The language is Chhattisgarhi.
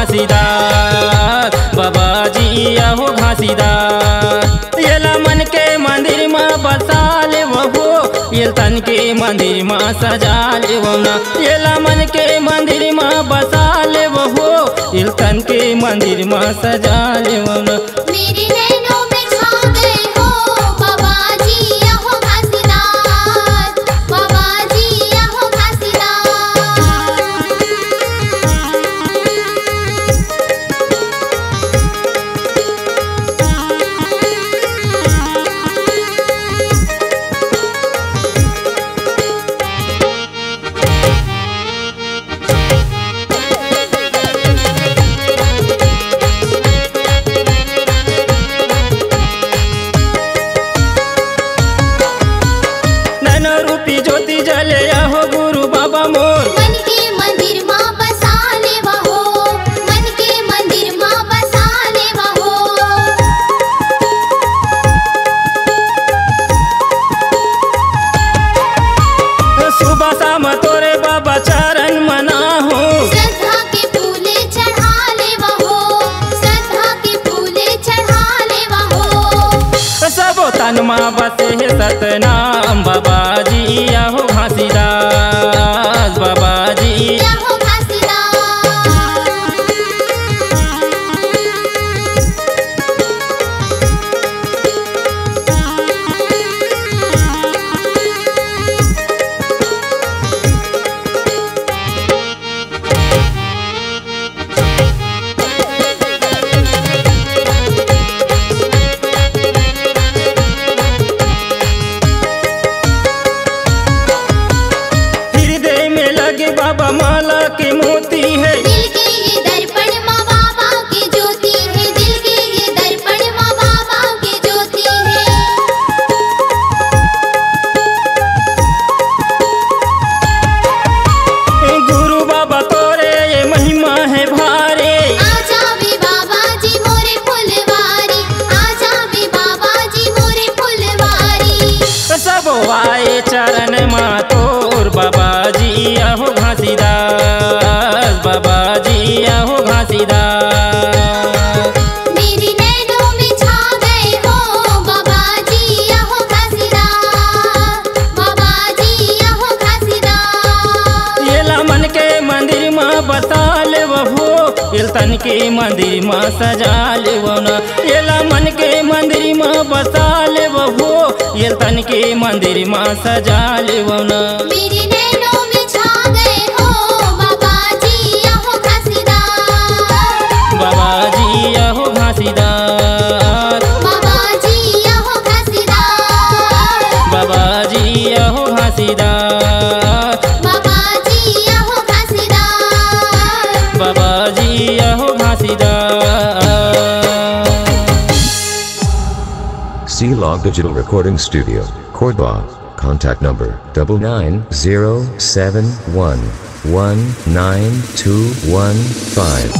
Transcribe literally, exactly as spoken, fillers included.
घासीदास बाबा जी अहो घासीदास, एला मन के मंदिर मा बसा लेवो हो, एल तन के मंदिर मा सजा लेवो ना, एला मन के मंदिर मा बसा लेवो हो, एल तन के मंदिर मा सजा लेवो ना। मेरे नैनों में छा गए हो बाबा जी अहो घासीदास, बाबा जी अहो घासीदास। नैना रूपी ज्योति जले आहो गुरु बाबा मोर। मन के मंदिर मा बसा लेवा हो, मन के मंदिर मा बसा लेवा हो। सुबह शाम तोरे बाबा चरण मना हो। श्रद्धा के फूले चढ़ा लेवा हो, श्रद्धा के फूले चढ़ा लेवा हो। सबो तन मा बसे हे सतनाम बाबा जी आहो घासीदास बाबा जी। आहो घासीदास। हृदय में लगे बाबा माला के मोती है। दिल के ये दर्पण मा बाबा की ज्योति है, दिल के ये दर्पण मा बाबा की ज्योति है। गुरु बाबा तोरे ये महिमा है भारी। आ जावे बाबा जी मोरे फुलवारी, आ जावे बाबा जी मोरे फुलवारी। सब आए चरण मा तोर बाबा जी आहो घासीदास, बाबा जी आहो घासीदास। मेरी नैनों में छा गए हो बाबा जी आहो घासीदास, बाबा जी आहो घासीदास। एला मन के मंदिर मा बसा लेवो हो, एल तन के मंदिर मा सजा लेवो ना। एला मन के मंदिर मा बसा लेवो हो, एल तन के मंदिर मा सजा लेवो ना। मेरे नैनों में छा गए हो बाबा जी आहो घासीदास। बाबा जी आहो घासीदास। बाबा जी आहो घासीदास। बाबा जी आहो घासीदास। बाबा जी आहो घासीदास। बाबा जी आहो Ghasidas. C Log Digital Recording Studio, Cordoba. Contact number double nine zero seven one one nine two one five.